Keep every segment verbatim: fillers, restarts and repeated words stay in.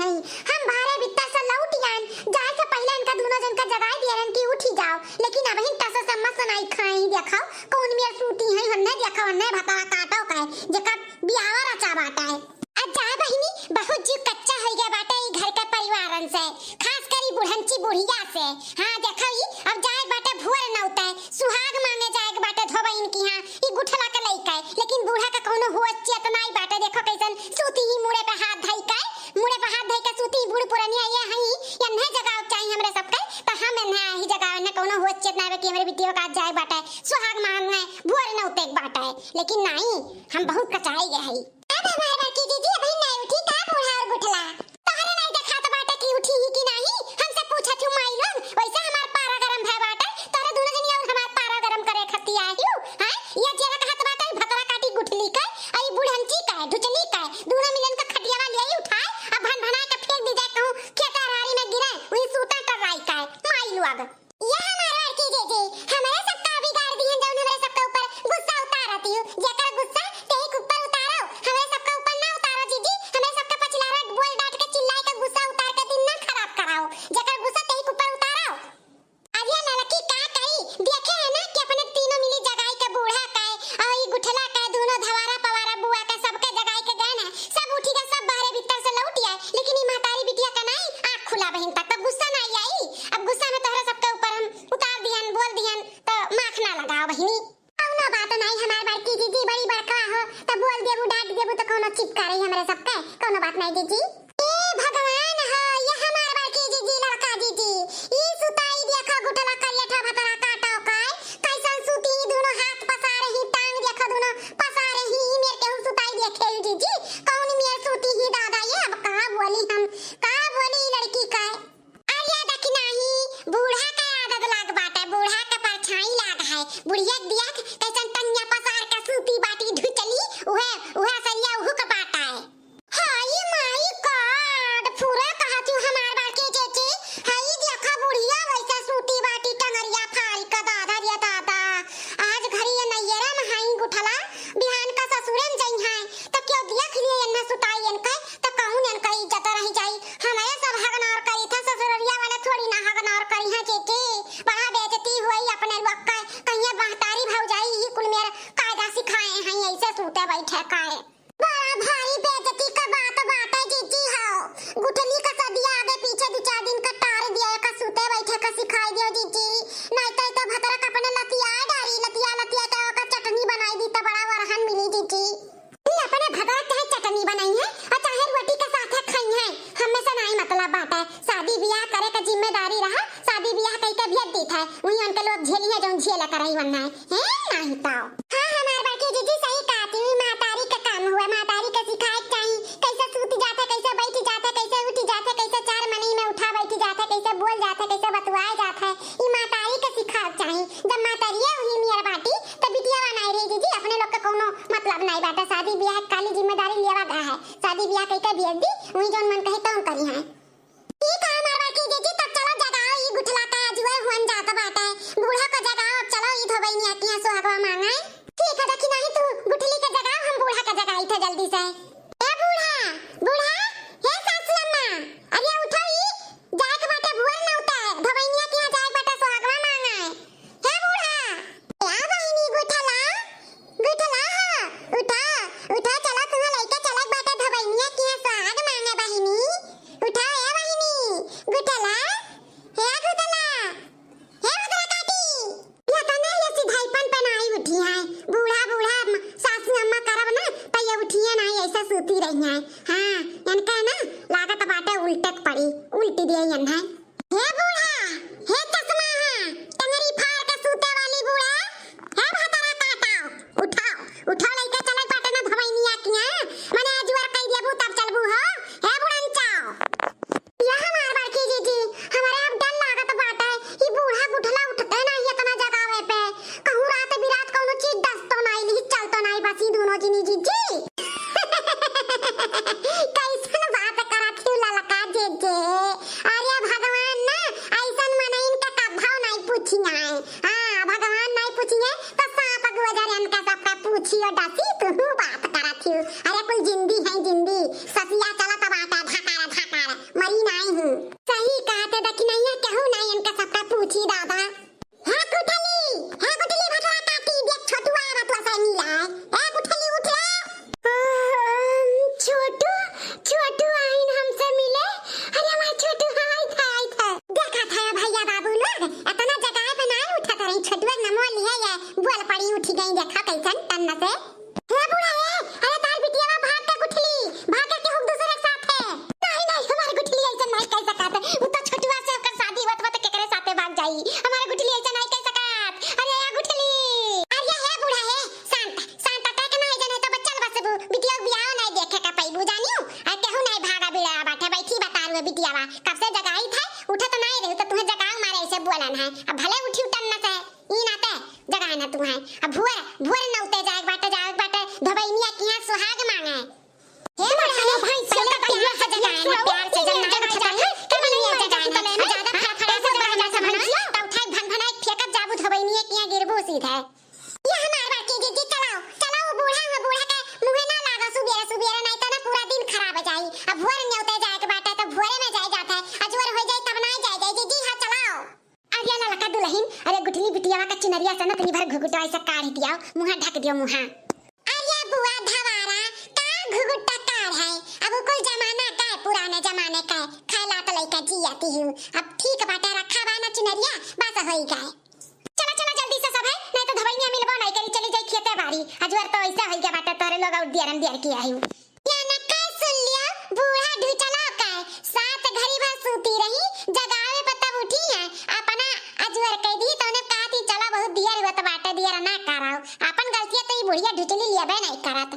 हई। हम बाहरे भीतर से लौटि आएन, जाए से पहिले इनका दुनो जन का जगाए दिए रहन कि उठी जाओ, लेकिन अबहिन टस से मस नाई खाई। देखो कौन मेर सूती हई, हन्ने देखो, हन्ने भतरा काटो का है, जेकर बियाह रचा बाटा है। अब जाए बहिनी, बहुत जीव कच्चा होइ गया बाटे ई घर के परिवारन से, खास करी बुढ़ंची बुढ़िया से। हाँ, देखो ई, अब जाए बाटे भोर नौते, सुहाग मांगे जाए के बाटे धोबइन की हाँ, ई गुठला के लइके, लेकिन बूढ़ा का कौनो होश चेत नाई बाटे। देखो कैसन सूती ही मुड़े पे हाथ धई के, मुड़े पे हाथ धई के सूती ही बूढ़ पुरनिया ये हई, एन्हे जगावे के चाही हमरे सबके, त हम एन्हे आही जगावे, एन्हे कौनो होश चेत नाई बा कि हमरे बिटिया का जाए बाटे, सुहाग मांगे भोर नौते के बाटे, लेकिन नाई, हम बहुत कचाई गए हई। अब हमार बड़की जीजी अबही नाई उठी का बूढ़ा और गुठला? तोहरे नाई देखात बाटे कि उठी ही कि नाही? हमसे पूछत हूँ माई लोग, वैसे हमार पारा गरम भय बाटे, तोहरे दुनो जनी और हमार पारा गरम करे खती आई हूँ, हैं? ये जेरा कहत बाटे, भतरा काटी गुठली के, आई बुढ़ंची के, ढुचली के, दुनो मिलन का खटियावा ले आई उठाए, अब भन भनाए के फेंक दी जाए कहूँ खेत अरहारी में गिरे, वही सूता टर्राई के, माई लोग। ये हमार बड़की जीजी, हमरे सबका बिगाड़ दिहन, जौन हमरे सबका ऊपर गुस्सा उतारत हू। जेकर गुस्सा तेही के ऊपर उतारो, हमरे सबका ऊपर ना उतारो जीजी। हमरे सबका पछिला रट बोल डांट के चिल्लाए के गुस्सा उतार के दिन ना खराब कराओ। जेकर गुस्सा तेही के ऊपर उतारो। अब ये लड़की का कही, देखे है ना कि अपने तीनों मिली जगाई के बूढ़ा का, और ई गुठला का, दोनों धवारा पवारा बुआ का, सबके जगाई के गए ना। सब उठी के सब बाहरे भीतर से लौट आए, लेकिन ई महतारी बिटिया का नाई आँख खुला बहिन तक, तो गुस्सा नाई आई। अब गुस्सा में तोहरा सबके ऊपर हम उतार दिहन, बोल दिहन, तो माख ना लगाओ बहिनी। कौनो बात नाई, हमार बड़की जीजी बड़ी बड़का हो, तो बोल देबू, डांट देबू, तो कौनो चिपका रही हमरे सबके, कौनो बात नाई जीजी। ए भगवान हो, ये हमार बड़की जीजी, लड़का जीजी, ई सुताई देखो गुठला करिया ठा भतरा काटो काय, कैसन सूती ई दोनों हाथ पसारे ही, टांग देखो दोनों पसारे ही, ई मेर केहू सुताई देखे ही जीजी, कौन मेर सूती ही दादा, ये अब कहाँ बोली हम, कहाँ बोली ई लड़की का? अरे देखी नाही, बूढ़ा का आदत लाग बाटे, बूढ़ा का परछाई लाग है, बुढ़िया देख कैसन टंगिया पसार के सूती बाटी ढुचली, उहे, उहे असरिया उहु का बाटा है। हाय माई गॉड, पूरा कहत हूँ हमार बड़की जीजी, हई देखा बुढ़िया वैसे सूती बाटी टंगरिया फारी का दादा रे दादा। आज घरी ये नैयरा में हई गुठला, बिहान का ससुरे में जई हैं, तो क्यों देख लिए एन्ना सुताई एनके, तो कहूँ एनका इज्जत रह जाई। हमारे सब हगनौर करी था, ससुररिया वाले थोड़ी ना हगनौर करी हैं जीजी। बड़ा बेइज्जती हुई अपने लोग का, कहिए महतारी भौजाई ही कुल मेर कायदा सिखाए हैं, ऐसे सूते बैठे का है। बड़ा भारी बेइज्जती का बात बाटे जीजी हो। गुठली का सदिया आगे पीछे दो चार दिन का टार दिया, का सूते बैठे का सिखाई दियो जीजी। नहीं तो, तो भतरक अपने लतिया डारी, लतिया, लतिया के ओकर चटनी बनाई दी तो बड़ा वरहन मिली जीजी। ई अपने भतरक चाहे चटनी बनाई है और चाहे रोटी के साथ खाई है, हमें से नहीं मतलब बाटे। शादी ब्याह करे का जिम्मेदारी रहा, शादी ब्याह कई के भेज दी था, वही उनके लोग झेली है जौन झेला करई वरना है। हैं, नाही तो। हाँ, हमार बड़की जीजी सही कहती, ई महतारी का काम हुआ, महतारी का सिखाए के चाही, कैसे सूत जात है, कैसे बैठ जात है, कैसे उठ जात है, कैसे चार मनई में उठा बैठ जात है, कैसे बोल जात है, कैसे बतुआए जात है, ई महतारी का सिखाए के चाही। जब महतारिये वही नियर बाटी, तो बिटिया नाई रही जीजी, अपने लोग के कौनो मतलब नाई बाटे, शादी ब्याह के खाली जिम्मेदारी लेवा गा है, शादी ब्याह कई के भेज दी, वही जौन मन कहे तौन करी हैं। ठीक है, हमार बड़की जीजी, तब चलो जगाओ ई गुठला का, अजुए हुअन जात बाटे। बूढ़ा का जगाओ, अब चलो ई धोबइनिया के यहाँ सुहागवा मांगे। ठीक है, देखी नाही तू गुठली के जगाओ, हम बूढ़ा का जगाई थे जल्दी से। ए बूढ़ा, बूढ़ा, हे सासू अम्मा, अरे उठो ई, जाए के बाटे भुअर नौते, धोबइनिया के यहाँ जाए के बाटे सुहागवा मांगे। हे बूढ़ा, ए बहिनी गुठला, गुठला हो, उठा, उठा, चला तुहा लइके चलक बाटे धोबइनिया के यहाँ सुहाग मांगे बहिनी। उठा ए बहिनी, गुठला, हे गुठला, हे गुठला काटी। ये तो नहीं, ये सिधाईपन पे नाई उठी है। बूढ़ा, बूढ़ा म-, सासू अम्मा करब ना, तो ये उठिए नाई, ऐसा सूती रही है। हाँ, इनका ना लागत बाटे उल्टे के पड़ी, उल्टी दिए इन्हें। हे बूढ़ा, हे चश्मा हा, टंगरी फाड़ के सूते वाली बूढ़ा, हे भतरा काटा, उठाओ, उठाओ लइके चलक बाटे ना धोबइनिया के यहाँ, मने अजुअर कई देबू तब चलबू हो, हे बुढ़ंचा। या हमार बड़की जीजी, हमरे अब डर लागत बाटे, ई बूढ़ा गुठला उठते नाही इतना जगावे पे, कहूँ रात बिरात कौनो चीज डस तो नाही ली, चल तो नाही बसी दुनो जिनी जीजी। कैसन बात करत हूँ ललका जीजी, अरे भगवान ना ऐसन मनइन के कभौ नाही पूछिए। हाँ, भगवान नाही पूछिए तो सांप गुजर इनका सबका पूछियो डसी, तू बात करत हूँ। अरे कुल जिंदी है जिंदी, ससिया चलत बाटे धकार धकार। उठी गई, देखा कैसन टन्न से। हे बूढ़ा हे, अरे तार बिटिया बा, भाग के गुठली, भाग के केहू दूसरे के साथ है। नहीं, नहीं, हमार गुठली ऐसन नहीं कह सकत है। उ तो छोटुआ से ओकर शादी होत बा त केकरे साथे भाग जाई। हमार गुठली ऐसन नहीं कह सकत। अरे या गुठली। अरे हे बूढ़ा हे, शांत, शांत, तय के नहीं जाने तो बच्चल बसबू। बिटिया के बियाह नहीं देखे का पैबू जानियो। आ केहू नहीं भागा बिड़ा बाटे, बैठी बता रुए बिटिया बा। कब से जगाई थे, उठत नहीं रही तो तुम्हें जगाऊ मारे ऐसे बोलन है। अब भले उठी उठन न से। ई नाते जगाए ना तू है। अब भोर, भोर नौते जाए के बाटे, जाए के बाटे, धोबैनिया के यहाँ सुहाग मांगे। हे मोरे, अरे भाई, पहले चल, प्यार से जगाए ना, प्यार से, जब नाई उठता है, तब नहीं जगाए ना, ज्यादा फड़फड़ा से जगाए ना, समझ में? तो उठाए भन भनाए फेंकत जाबू धोबैनिया के यहाँ गिरबू सीधे। ये हमार बात की जीजी, चलाओ, चलाओ, बूढ़ा हुआ, बूढ़ा के मुँहे ना लागा सुबेरे सुबेरे, नहीं तो ना पूरा दिन खराब हो जाई। अब भोर नौते जाए के बाटे तो भोरे में जाए जाता है, अजवर हो जाए तब ना जाए जाए जीजी। हाँ चलाओ। अरे ललका दुलहिन, अरे गुठली बिटियावा का चुनरिया से ना तनी भर घुघुटा ऐसा काढ़ दियाओ, मुँहा ढक दियो मुँहा। अरे बुआ धवारा, का घुघुटा काढ़ है? अब उ कुल जमाना का है, पुराने जमाने का है। खाए लात लइका जियाती हूँ। अब ठीक बाटे, रखा बा ना चुनरिया, बस होई गए। चला, चला जल्दी से सब है, नहीं तो धवैया मिलबो नहीं करी, चली जाई खेते बारी। अजवर तो ऐसा होई गया बाटे, तोरे लोग और दियरन दियर किया ही। या न कह सुन लियो, बूढ़ा ढुचला का है, सात घड़ी भर सूती रही, जगावे पर तब उठी है, अपना अजवर कह दी, तो उन्हें कहा थी, "चला बहुत दियर हुआ तो बाटे, दियर ना कराओ।" अपन गलतियाँ तो ये बुढ़िया ढुचली लियबे नहीं करत।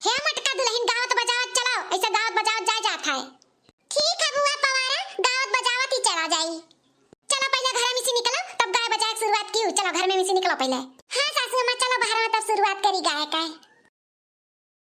हे मटका दुलहिन, गावत बजावत चलाओ, ऐसे गावत बजावत जाए जात है। ठीक है बुआ पवारा, गावत बजावत ही चला जाई। चलो पहले घर में से निकलो, तब गाय बजाए के शुरुआत की। चलो घर में से निकलो पहले। हाँ सासू अम्मा, चलो बाहर में तब शुरुआत करी गाय का।